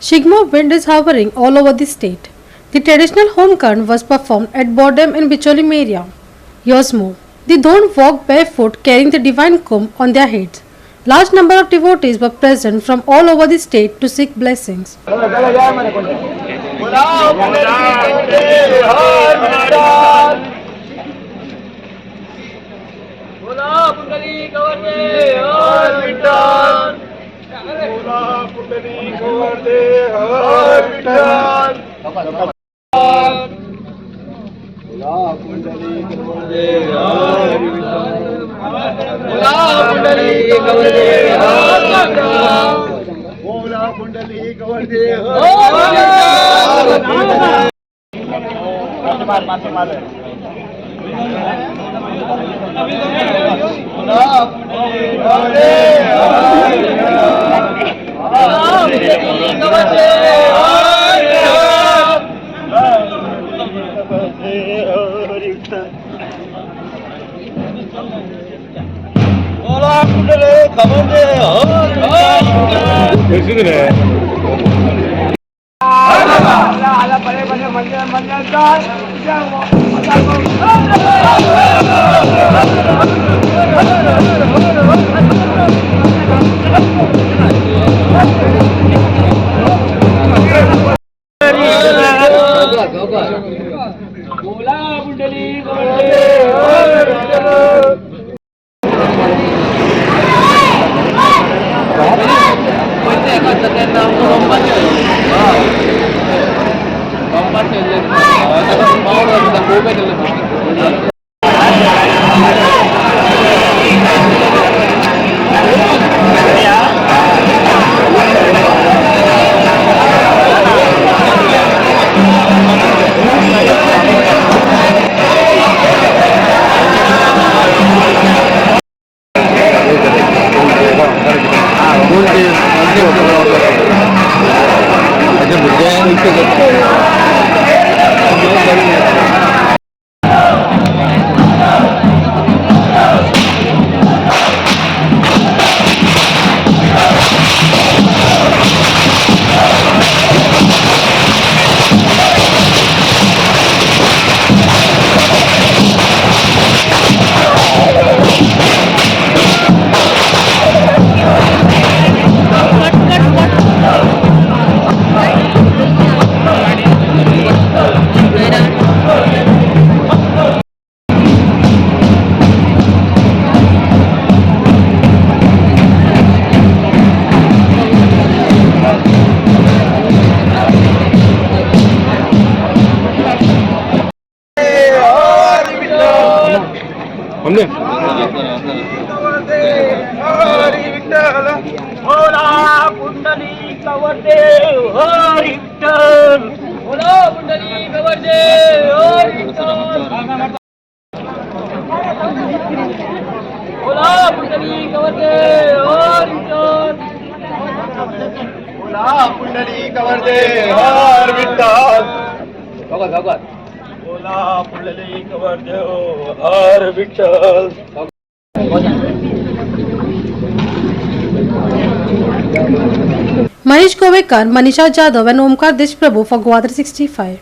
Shigmo wind is hovering all over the state. The traditional Homkund was performed at Bordem in Bicholim area. Here's more. The Dhond walked barefoot carrying the divine Kumbh on their heads. Large number of devotees were present from all over the state to seek blessings. Mahesh Govekar, Manisha Jadhav and Omkar Deshprabhu for Goa 365.